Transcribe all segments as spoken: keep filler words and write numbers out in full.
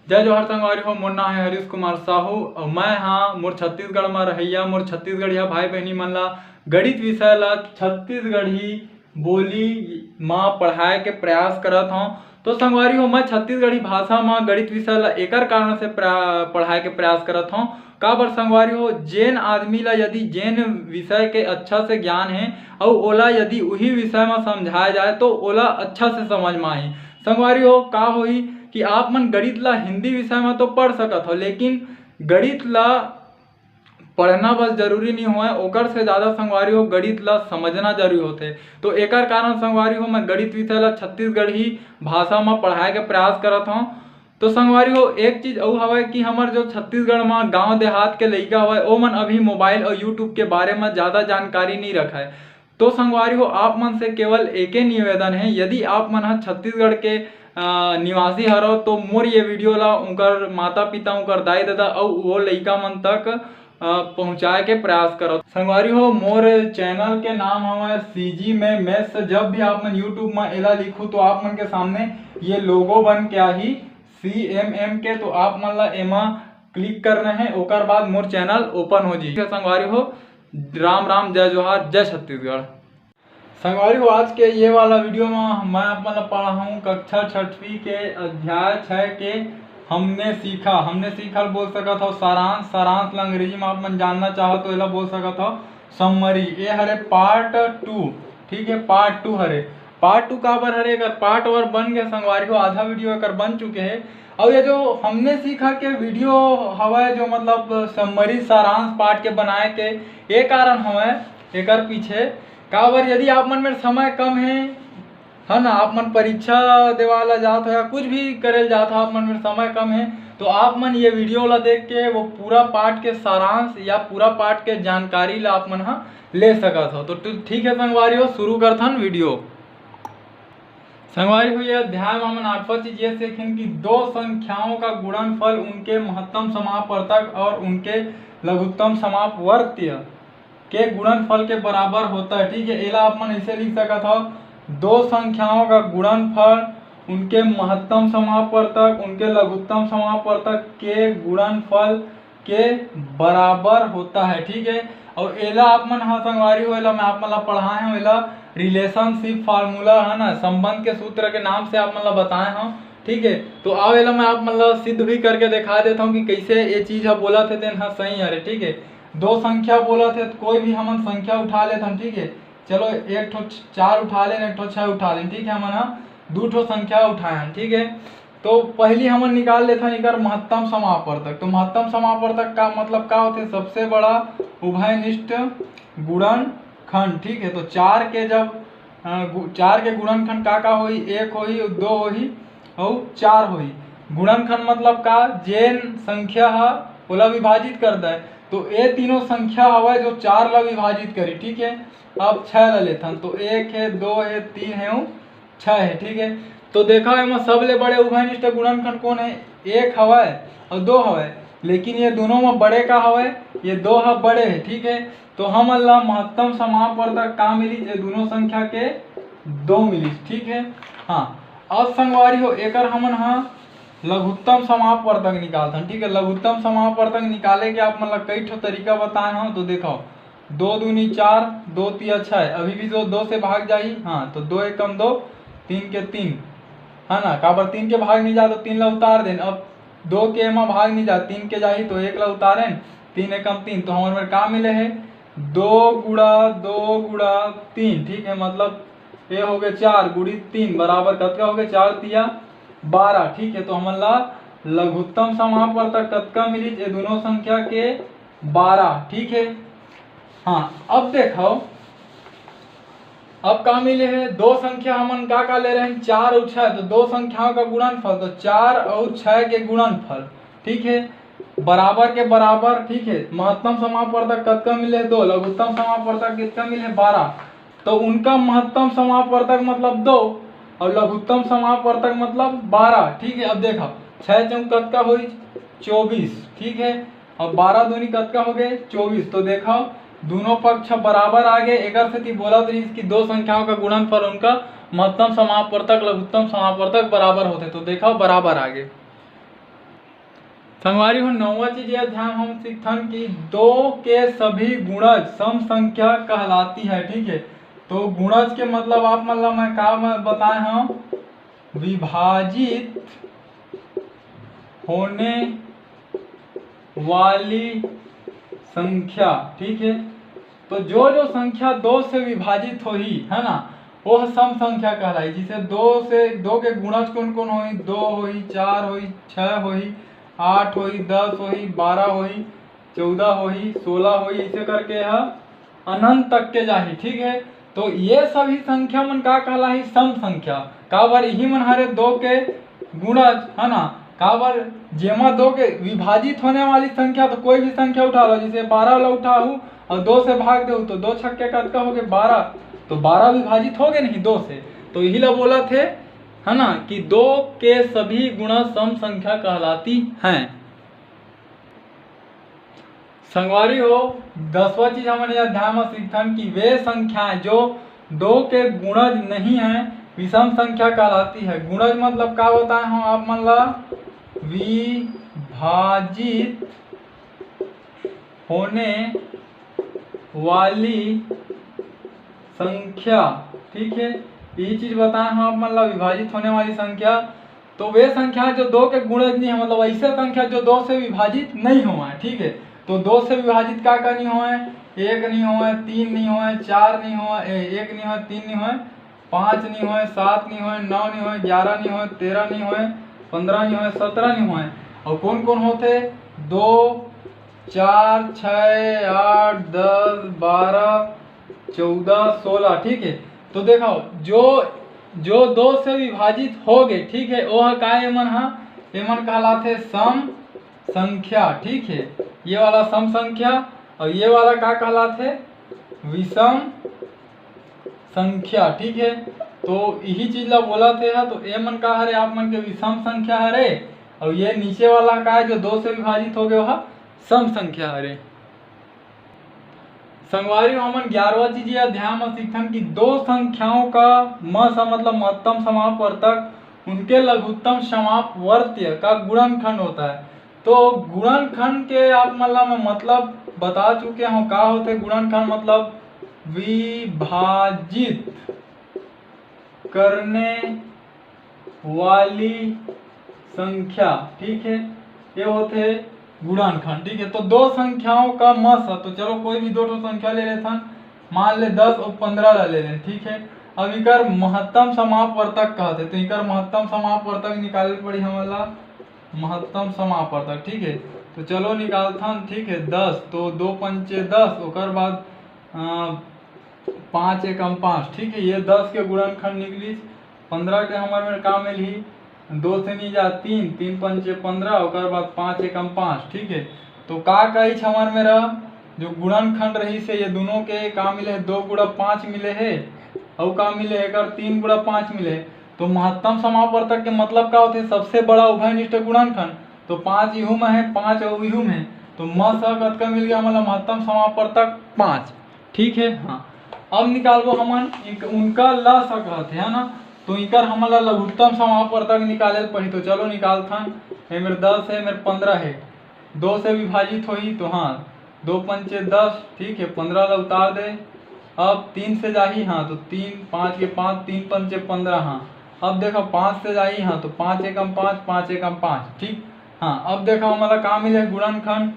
जय जोहार संगवारी हो, मोर नाम है हरीश कुमार साहू और मैं हाँ मोर छत्तीसगढ़ में रहैया, मोर छत्तीसगढ़िया भाई बहनी मन ला गणित विषय ला छत्तीसगढ़ी बोली मा पढ़ाए के प्रयास करत हौं। तो संगवारी हो, मैं छत्तीसगढ़ी भाषा मा गणित विषय ला एकर कारण से प्रा-, पढ़ाए के प्रयास करत हौं। काबर संगवारी हो, जेन आदमी ला यदि जेन विषय के अच्छा से ज्ञान है और ओला यदि उही विषय मा समझाया जाए तो ओला अच्छा से समझ मा आही। संगवारी हो, का होही कि आप मन गणित ला हिंदी विषय मा तो पढ़ सकत हो, लेकिन गणित ला पढ़ना बस जरूरी नहीं होय, ओकर से ज़्यादा संगवारी हो गणित ला समझना जरूरी होथे। तो एकर कारण संगवारी हो मैं गणित विषय ला छत्तीसगढ़ी भाषा मा पढ़ाए के प्रयास करत हौं। तो संगवारी हो, एक चीज अउ हवय कि हमर जो छत्तीसगढ़ मा गांव देहात के लइका हवय, ओमन अभी मोबाइल और YouTube के बारे मा ज़्यादा जानकारी नहीं रखय। तो संगवारी हो, आप मन से केवल एके निवेदन है, यदि आप मन ह छत्तीसगढ़ के, अ, निवासी हरव तो मोर ये वीडियो ला उनकर माता पिता, उनकर दाई ददा अउ वो लइका मन तक, अ, पहुँचाए के प्रयास करव। संगवारी हो, मोर चैनल के नाम हवय CG में Maths। जब भी आप मन YouTube में एला लिखू तो आप मन के सामने ये लोगो बन के आही CMM के, तो आप मन ला एमा क्लिक करना है, ओकर बाद मोर चैनल ओपन हो जाही। संगवारी हो, राम राम, जय जोहार, जय छत्तीसगढ़। संगवारी हो, आज के ये वाला वीडियो में मैं आप मन ला पढ़ाहूँ कक्षा छठवीं के अध्याय छः के हमने सीखा। हमने सीखा बोल सकत हो सारांश, सारांश ला अंग्रेजी में आप मन जानना चाहो तो एला बोल सकत हो summary। ये हरे part two, ठीक है, part two हरे। Part two काबर हरे, एकर part one बन गया संगवारी हो, आधा वीडियो एकर बन चुके है। और ये जो हमने सीखा के वीडियो हवय, जो मतलब summary, सारांश पाठ के बनाए के, ये कारण हवय एकर पीछे। काबर, यदि आप मन में समय कम है, है ना, आप मन परीक्षा देवाला जात हो या कुछ भी करे जात हो, आप मन में समय कम है, तो आप मन ये वीडियो ला देख के वो पूरा पाठ के सारांश या पूरा पाठ के जानकारी ला आप मन हा ले सकत हो। तो ठीक है संगवारी हो, शुरू करथन वीडियो। संगवारी हो, ये अध्याय में हमन आठवां चीज ये सीखन कि दो संख्याओं का गुणनफल उनके महत्तम समापवर्तक और उनके लघुत्तम समापवर्त्य के गुणनफल के बराबर होता है। ठीक है, एला आप मन ऐसे लिख सकत हो, दो संख्याओं का गुणनफल उनके महत्तम समापवर्तक, उनके लघुत्तम समापवर्तक के गुणनफल के बराबर होता है। ठीक है, और एला आप मन हा संगवारी हो, एला मैं आप मन ला पढ़ाए हूँ, एला रिलेशनशिप फार्मूला, है ना, संबंध के सूत्र के नाम से आप मन ला बताए हूँ। ठीक है, तो आओ एला मैं आप मन ला सिद्ध भी करके दिखा देता हूँ कि कैसे ये चीज हा बोलत हे तेन हा सही हरे। ठीक है, दो संख्या बोलत हे, कोई भी हमन संख्या उठा लेथन। ठीक है, चलो एक ठो चार उठा लेन, एक ठो छः उठा लेन। ठीक है, हमन हा दू ठो संख्या उठाए हन। ठीक है, तो पहली हमन निकाल लेथन एकर महत्तम समापवर्तक। तो महत्तम समापवर्तक का मतलब का होथे? सबसे बड़ा उभयनिष्ठ गुणनखंड। ठीक है, तो चार के जब, अ, गु-, चार के गुणनखंड का का होही? एक होही, दो होही अउ चार होही। गुणनखंड मतलब का? जेन संख्या ह ओला विभाजित कर दे। तो ये तीनों संख्या हवय जो चार ला विभाजित करी। ठीक है, अब छः ला लेथन, तो एक है, दो है, तीन है अउ छः है। ठीक है, तो देखा एमा सबले बड़े उभयनिष्ठ गुणनखंड कौन है? एक हवय और दो हवय, लेकिन ये दोनों में बड़े का हवय? ये दो ह बड़े है। ठीक है, तो हमन ला महत्तम समापवर्तक का मिलिस? ये दोनों संख्या के दो मिलिस। ठीक है, हाँ, अब संगवारी हो, एकर हमन हा लघुत्तम समापवर्तक निकालथन। ठीक है, लघुत्तम समापवर्तक निकाले के आप मन ला कई ठो तरीका बताए हूँ। तो देखो, दो दूनी चार, दो तिया छः, अभी भी जो दो से भाग जाही, हाँ, तो दो एकम दो, तीन के तीन, है ना, काबर तीन के भाग नहीं जा तो तीन ला उतार देन। अब दो के एमा भाग नहीं जा, तीन के जाही तो एक ला उतारेन, तीन एकम तीन, तो हमर मेर का मिले है? दो गुणा दो गुणा तीन। ठीक है, मतलब ये हो गए चार गुणित तीन बराबर कतका हो गए? चार तिया बारह। ठीक है, तो हमन ला लघुत्तम समापवर्तक कतका मिलिस? ये दोनों संख्या के बारह। ठीक है, हाँ, अब देखो, अब का मिले है? दो संख्या हमन का का ले रहे हैं? चार और छः। तो दो संख्याओं का गुणनफल, तो चार और छः के गुणनफल, ठीक है, बराबर के बराबर। ठीक है, महत्तम समापवर्तक कतका मिले है? दो। लघुत्तम समापवर्तक कितना मिले है? बारह। तो उनका महत्तम समापवर्तक मतलब दो और लघुत्तम समापवर्तक मतलब बारह। ठीक है, अब देखो, छः चौक कतका होई? चौबीस। ठीक है, अब बारह दूनी कतका हो गए? चौबीस। तो देखो, दोनों पक्ष बराबर आ गए। एकर सेती बोलत रहिस कि दो संख्याओं का गुणनफल उनका महत्तम समापवर्तक लघुत्तम समापवर्तक बराबर होते। तो देखो, बराबर आ गए। संगवारी हो, नौवां चीज ये ध्यान हम सीखथन कि दो के सभी गुणज सम संख्या कहलाती है। ठीक है, तो गुणज के मतलब आप मन ला मैं का मैं बताए हूँ, विभाजित होने वाली संख्या। ठीक है, तो जो जो संख्या दो से विभाजित होही, है ना, वो सम संख्या कहलाई। जैसे दो से, दो के गुणज कौन कौन होही? दो होही, चार होही, छः होही, आठ होही, दस होही, बारह होही, चौदह होही, सोलह होही, ऐसे करके यह अनंत तक के जाही। ठीक है, तो ये सभी संख्या मन का कहलाही? सम संख्या। काबर? इही मन हरे दो के गुणज, है ना। काबर? जेमा दो के विभाजित होने वाली संख्या, तो कोई भी संख्या उठा लो, जैसे बारह ला उठाहू और दो से भाग देहू, तो दो छक्के कतका हो गए? बारह। तो बारह विभाजित हो गए नहीं दो से, तो यही ला बोलथे, है ना, कि दो के सभी गुणज सम संख्या कहलाती हैं। संगवारी हो, दसवां चीज हमन ये अध्याय में सीखथन कि वे संख्याएं जो दो के गुणज नहीं है, विषम संख्या कहलाती है। गुणज मतलब का बताए हूँ आप मन ला? विभाजित होने वाली संख्या। ठीक है, यही चीज बताए हूँ आप मन ला, विभाजित होने वाली संख्या। तो वे संख्या जो दो के गुणज नहीं है, मतलब ऐसे संख्या जो दो से विभाजित नहीं हुआ है। ठीक है, तो दो से विभाजित का का नहीं हुआ है? एक नहीं हुआ है, तीन नहीं हुआ है, चार नहीं हुआ है, ए, एक नहीं हुआ है, तीन नहीं हुआ है, पाँच नहीं हुआ है, सात नहीं हुआ है, नौ नहीं हुआ है, ग्यारह नहीं हुआ है, तेरह नहीं हुआ है, पंद्रह नहीं हुआ है, सत्रह नहीं हुआ है। और कौन कौन होते? दो, चार, छः, आठ, दस, बारह, चौदह, सोलह। ठीक है, तो देखो, जो जो दो से विभाजित हो गए, ठीक है, वो ह का? एमन ह, एमन कहलाथे सम संख्या। ठीक है, ये वाला सम संख्या और ये वाला का कहलाथे? विषम संख्या। ठीक है, तो यही चीज ला बोलथे ह। तो एमन का हरे? आप मन के विषम संख्या हरे, और ये नीचे वाला का है जो दो से विभाजित हो गए, वह सम संख्या हरे। संगवारी हो, हमन ग्यारहवां चीज ये अध्याय में सीखथन कि दो संख्याओं का म स मतलब महत्तम समापवर्तक, उनके लघुत्तम समापवर्त्य का गुणनखंड होता है। तो गुणनखंड के आप मन ला मैं मतलब बता चुके हूँ का होथे गुणनखंड, मतलब विभाजित करने वाली संख्या। ठीक है, ये होथे गुणनखंड। ठीक है, तो दो संख्याओं का म स, तो चलो कोई भी दो ठो संख्या ले लेथन, मान ले दस और पंद्रह ला ले लेन। ठीक है, अब इकर महत्तम समापवर्तक कहथे, तो इकर महत्तम समापवर्तक निकाले पड़ी हमन ला, महत्तम समापवर्तक। ठीक है, तो चलो निकालथन। ठीक है, दस, तो दो पंचे दस, ओकर बाद अ, पाँच एकम पाँच। ठीक है, ये दस के गुणनखंड निकलिस, पंद्रह के हमर मेर का मिलही? दो से नहीं जा तीन, तीन पंचे पंद्रह, ओकर बाद पाँच एकम पाँच। ठीक है, तो का कहिस हमर मेर जो गुणनखंड रहिस हे, ये दोनों के का मिले हे? दो गुणा पाँच मिले हे, अउ का मिले हे? एकर तीन गुणा पाँच मिले हे। तो महत्तम समापवर्तक के मतलब का होथे? सबसे बड़ा उभयनिष्ठ गुणनखंड। तो पाँच इहू में हे, पाँच अउ इहू में हे, तो म स कतका मिल गया हमन ला? महत्तम समापवर्तक पाँच। ठीक है, हाँ, अब निकालबो हमन इनक-, उनका ल स कहत हे, है ना, तो इकर हमन ला लघुत्तम समापवर्तक निकाले ल पड़ही। तो चलो निकालथन, ए मेर दस है, मेर पंद्रह है, दो से विभाजित होही, तो हाँ, दो पंचे दस, ठीक है, पंद्रह ला उतार दे। अब तीन से जाही, हाँ, तो तीन, पाँच के पाँच, तीन पंचे पंद्रह, हाँ। अब देखो, पाँच से जाही, हाँ, तो पाँच एकम पाँच, पाँच एकम पाँच, ठीक। हाँ, अब देखो, हमन ला का मिले? गुणनखंड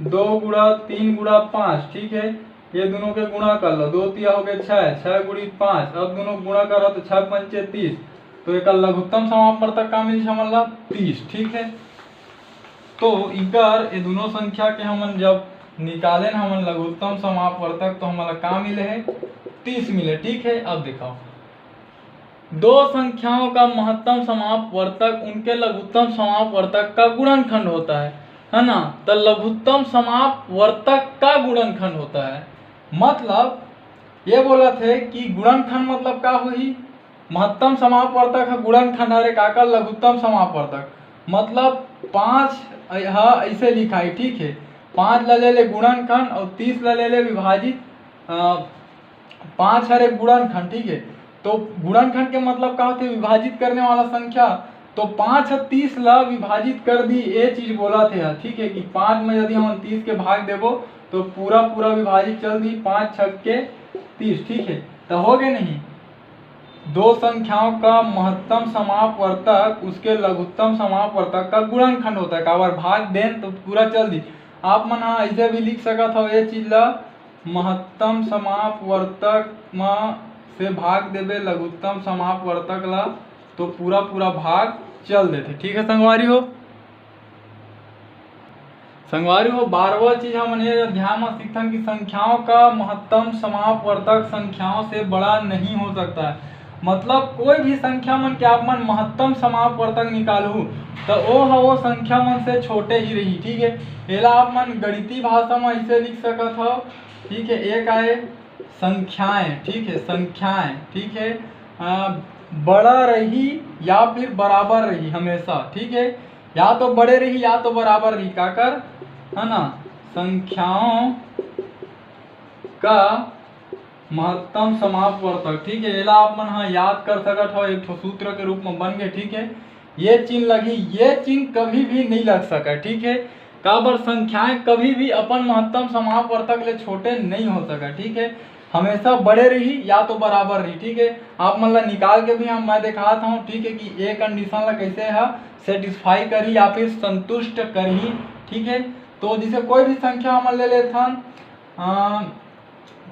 दो गुणा तीन गुणा पाँच, ठीक है, ये दोनों के गुणा कर लो, दो तिया हो गए छः, छः गुणित पाँच, अब दोनों गुणा करो तो छः पंचे तीस, तो एकर लघुत्तम समापवर्तक का मिलिस हमन ला? तीस। ठीक है, तो इकर ये दोनों संख्या के हमन जब निकालेन हमन लघुत्तम समापवर्तक, तो हमन ला का मिले है? तीस मिले। ठीक है, अब दिखाओ, दो संख्याओं का महत्तम समापवर्तक उनके लघुत्तम समापवर्तक का गुणनखंड होता है, है ना? तो लघुत्तम समापवर्तक का गुणनखंड होता है, मतलब ये बोलथे कि गुणनखंड मतलब का होही? महत्तम समापवर्तक ह गुणनखंड हरे, काकर? लघुत्तम समापवर्तक। मतलब पाँच ह ऐसे लिखाई, ठीक है, पाँच ला ले ले गुणनखंड और तीस ला ले ले विभाजित, अ, पाँच हरे गुणनखंड, ठीक है। तो गुणनखंड के मतलब का होथे? विभाजित करने वाला संख्या। तो पाँच ह तीस ला विभाजित कर दी, ये चीज बोलत हे, ठीक है, कि पाँच में यदि हम तीस के भाग देबो तो पूरा पूरा विभाजित चल दी, पाँच छक के तीस, ठीक है, तो हो गए नहीं। दो संख्याओं का महत्तम समापवर्तक उसके लघुत्तम समापवर्तक का गुणनखंड होता है, काबर भाग देन तो पूरा चल दी। आप मन ह ऐसे भी लिख सकत हो ये चीज ला, महत्तम समापवर्तक म से भाग देबे लघुत्तम समापवर्तक ला, तो पूरा पूरा भाग चल देथे। ठीक है संगवारी हो, संगवारी हो, बारहवाँ चीज हमन ये ध्यान में सीखथन कि संख्याओं का महत्तम समापवर्तक संख्याओं से बड़ा नहीं हो सकता है। मतलब कोई भी संख्या मन के आप मन महत्तम समापवर्तक निकालहू, तो ओ ह वो संख्या मन से छोटे ही रही। ठीक है, एला आप मन गणितीय भाषा में ऐसे लिख सकत हो। ठीक है, एक आए संख्याएं, ठीक है, संख्याएं, ठीक है, अ, बड़ा रही या फिर बराबर रही हमेशा, ठीक है, या तो बड़े रही या तो बराबर रही, काकर, है ना, संख्याओं का महत्तम समापवर्तक, ठीक है, एला आप मन ह याद कर सकत हो, एक ठो सूत्र के रूप में बन गए। ठीक है, ये चिन्ह लगी, ये चिन्ह कभी भी नहीं लग सके। ठीक है, काबर संख्याएं कभी भी अपन महत्तम समापवर्तक ले छोटे नहीं हो सके। ठीक है, हमेशा बड़े रही या तो बराबर रही। ठीक है, आप मन ला निकाल के भी हम मैं दिखात हूँ, ठीक है, कि ये कंडीशन ला कैसे है सेटिस्फाई करी या फिर संतुष्ट करही। ठीक है, तो जैसे कोई भी संख्या हमन ले लेथन, अ,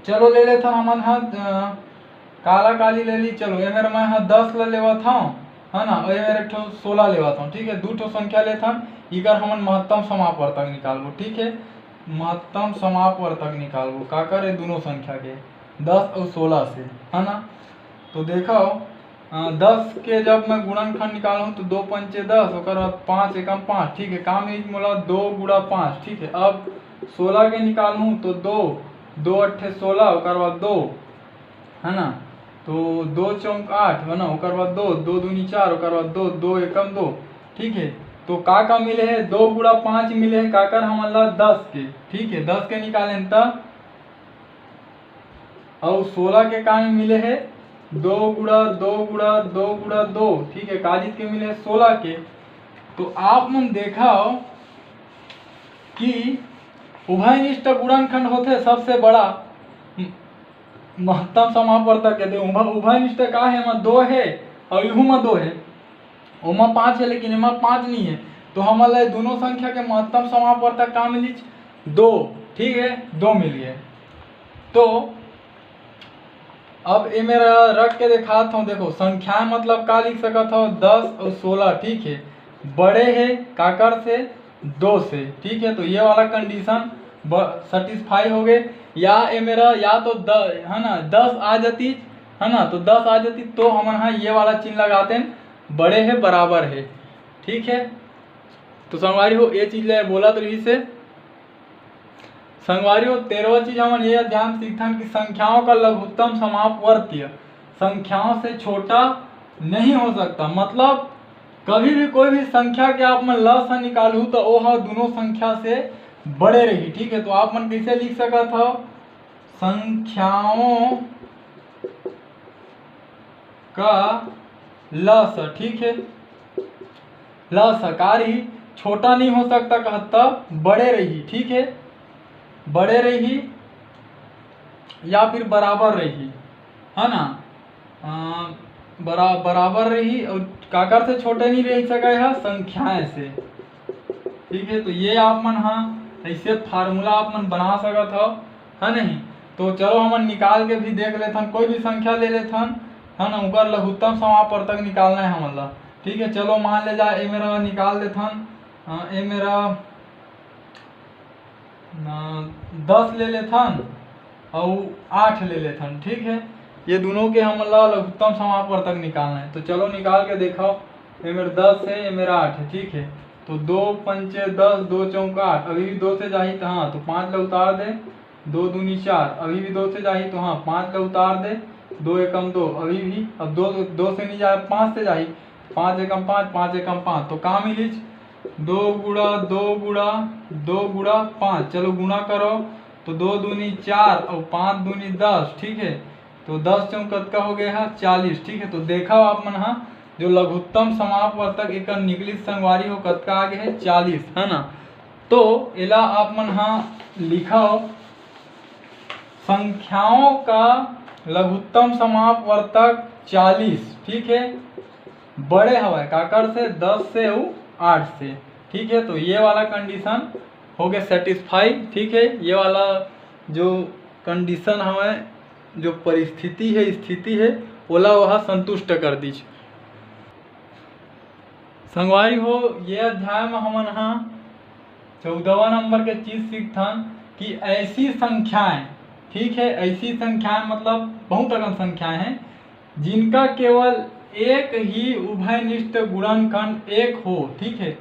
चलो ले लेथन हमन ह, अ, काला काली ले ली। चलो ए मेर मैं ह दस ला लेवत हूँ, है ना, और ए मेर एक ठो सोलह लेवत हूँ। ठीक है, दू ठो संख्या लेथन, इकर हमन महत्तम समापवर्तक निकालबो। ठीक है, महत्तम समापवर्तक निकालबो काकर, ये दोनों संख्या के, दस और सोलह से, है ना। तो देखो, अ, दस के जब मैं गुणनखंड निकालूँ तो दो पंचे दस, ओकर बाद पाँच एकम पाँच। ठीक है, काम इज मोला दो गुणा पाँच। ठीक है, अब सोलह के निकालूँ तो दो, दो अट्ठे सोलह, ओकर बाद दो, है ना, तो दो चौक आठ, है ना, ओकर बाद दो, दो दूनी चार, ओकर बाद दो, दो एकम दो। ठीक है, तो का का मिले है, दो गुणा पाँच मिले है काकर हमन ला, दस के। ठीक है, दस के निकालेन त, और सोलह के का मिले है, दो गुणा दो गुणा दो गुणा दो। ठीक है, काजित के मिले है सोलह के। तो आप मन देखा कि उभयनिष्ठ गुणनखंड होथे सबसे बड़ा महत्तम समापवर्तक के। उभयनिष्ठ का है, एमा दो है और इहू में दो है, ओमा पाँच है लेकिन एमा पाँच नहीं है। तो हमन ला दोनों संख्या के महत्तम समापवर्तक का मिलिस, दो। ठीक है, दो मिल गए। तो अब ए मेर रख के दिखात हूँ। देखो, संख्या मतलब का लिख सकत हो, दस और सोलह। ठीक है, बड़े है काकर से, दो से। ठीक है, तो ये वाला कंडीशन सेटिस्फाई हो गए। या ए मेर या तो द, है ना, दस आ जाती, है ना, तो दस आ जाती तो हमन हा ये वाला चिन्ह लगाते, बड़े है बराबर है। ठीक है, तो संगवारी हो, ये चीज ले बोलत रही से। संगवारी हो, तेरहवा चीज हमन ये ध्यान सीखथन कि संख्याओं का लघुत्तम समापवर्त्य संख्याओं से छोटा नहीं हो सकता। मतलब कभी भी कोई भी संख्या के आप मन लस निकालू तो ओह दोनों संख्या से बड़े रही। ठीक है, तो आप मन कैसे लिख सकत हो, संख्याओं का लस, ठीक है, लस का रही, छोटा नहीं हो सकता कहता, बड़े रही। ठीक है, बड़े रही या फिर बराबर रही, है ना, अ, बरा-, बराबर रही और काकर से छोटे नहीं रह सके है, संख्याएं से। ठीक है, तो ये आप मन हा ऐसे फार्मूला आप मन बना सकत हो, है नहीं? तो चलो हमन निकाल के भी देख लेथन, कोई भी संख्या ले लेथन, है ना, ओकर लघुत्तम समापवर्तक निकालना है हमन ला। ठीक है, चलो मान ले जा, ए मेर निकाल देथन, अ, ए मेर दस ले लेथन और आठ ले लेथन। ठीक है, ये दोनों के हमन ला लघुत्तम समापवर्तक निकालना है। तो चलो निकाल के देखो, ए मेर दस है, ए मेर आठ है। ठीक है, तो दो पंचे दस, दो चौक आठ, अभी भी दो से जाही तो हाँ, तो पाँच ला उतार दे, दो दूनी चार, अभी भी दो से जाही तो हाँ, पाँच ला उतार दे, दो एकम दो, अभी भी, अब दो, दो से नहीं जाए, पाँच से जाही, पाँच एकम पाँच, पाँच एकम पाँच, तो का मिलिच, दो गुणा दो गुणा दो गुणा पाँच। चलो गुणा करो, तो दो दूनी चार और पाँच दूनी दस। ठीक है, तो दस चौक कतका हो गया है, चालीस। ठीक है, तो देखा आप मन हा, जो लघुत्तम समापवर्तक एकर निकलिस संगवारी हो, कतका आगे हे? चालीस, है ना। तो एला आप मन हा लिखव, संख्याओं का लघुत्तम समापवर्तक चालीस, ठीक है, बड़े हवय काकर से? दस से अउ आठ से, ठीक है। तो ये वाला कंडीशन हो गए सेटिस्फाई, ठीक है। ये वाला जो कंडीशन हवय, जो परिस्थिति है, स्थिति है, ओला ओहा संतुष्ट कर दीच। संगवारी हो, ये अध्याय में हमन हा चौदहवाँ नंबर के चीज सीखथन कि ऐसी संख्याएं, ठीक है, ऐसी संख्याएं मतलब बहुत अकन संख्याएं हैं जिनका केवल एक ही उभयनिष्ठ गुणनखंड एक हो, ठीक है।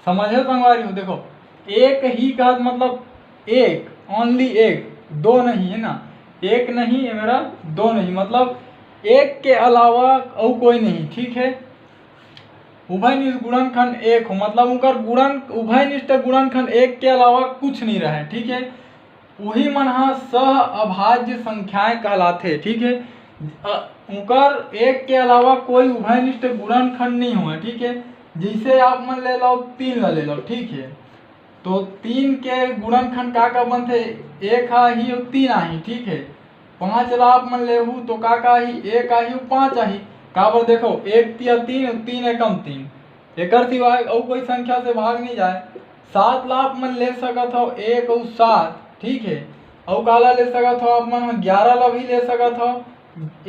समझे संगवारी हो, देखो, एक ही का मतलब एक, ओनली एक, दो नहीं है ना, एक नहीं, ये मेरा दो नहीं, मतलब एक के अलावा अउ कोई नहीं, ठीक है। उभयनिष्ठ गुणनखंड एक हो, मतलब उनकर गुणन, उभयनिष्ठ गुणनखंड एक के अलावा कुछ नहीं रहे, ठीक है। वही मन हा सह अभाज्य संख्याएं कहलाथे, ठीक है। अ, उनकर एक के अलावा कोई उभयनिष्ठ गुणनखंड नहीं होय, ठीक है। जैसे आप मन ले लो, तीन ला ले लो, ठीक है। तो तीन के गुणनखंड का का बनथे? एक हा ही अउ तीन आही, ठीक है। पाँच ला आप मन लेहू तो का का आही? एक आही अउ पाँच आही। काबर देखो, एक तिया तीन अउ तीन एकम तीन, एकर सिवाय अउ कोई संख्या से भाग नहीं जाए। सात ला आप मन ले सकत हो, एक अउ सात, ठीक है। अउ काला ले सकत हो आप मन, ग्यारह ला भी ले सकत हो,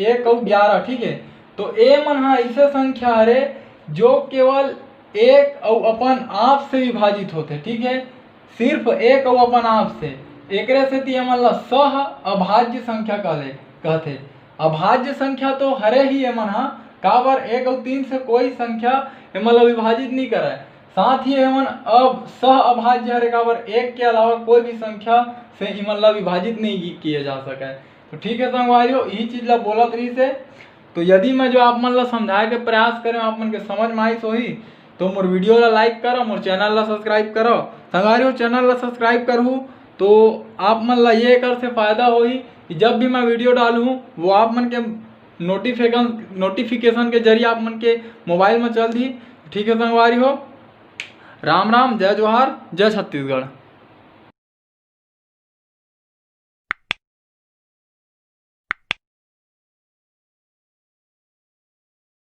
एक अउ ग्यारह, ठीक है। तो ए मन हा ऐसे संख्या हरे जो केवल एक अउ अपन आप से विभाजित होथे, ठीक है, सिर्फ एक अउ अपन आप से। एकरे सेती एमन ला सह अभाज्य संख्या कहले, कहथे। अभाज्य संख्या तो हरे ही एमन हा, काबर एक अउ तीन से कोई संख्या एमन ला विभाजित नहीं करे। साथ ही एमन अब सह अभाज्य हरे, काबर एक के अलावा कोई भी संख्या से एमन ला विभाजित नहीं किए जा सके। तो ठीक है संगवारी हो, यही चीज ला बोलत रहिस हे। तो यदि मैं जो आप मन ला समझाए के प्रयास करें, आप मन के समझ में आइस होही, तो मोर वीडियो ला लाइक करो, मोर चैनल ला सब्सक्राइब करो। संगवारी हो, चैनल ला सब्सक्राइब करहू तो आप मन ला ये एकर से फायदा होही कि जब भी मैं वीडियो डालूँ, वो आप मन के नोटिफिकेशन, नोटिफिकेशन के जरिए आप मन के मोबाइल में चल दी। ठीक है संगवारी हो, राम राम, जय जोहार, जय छत्तीसगढ़।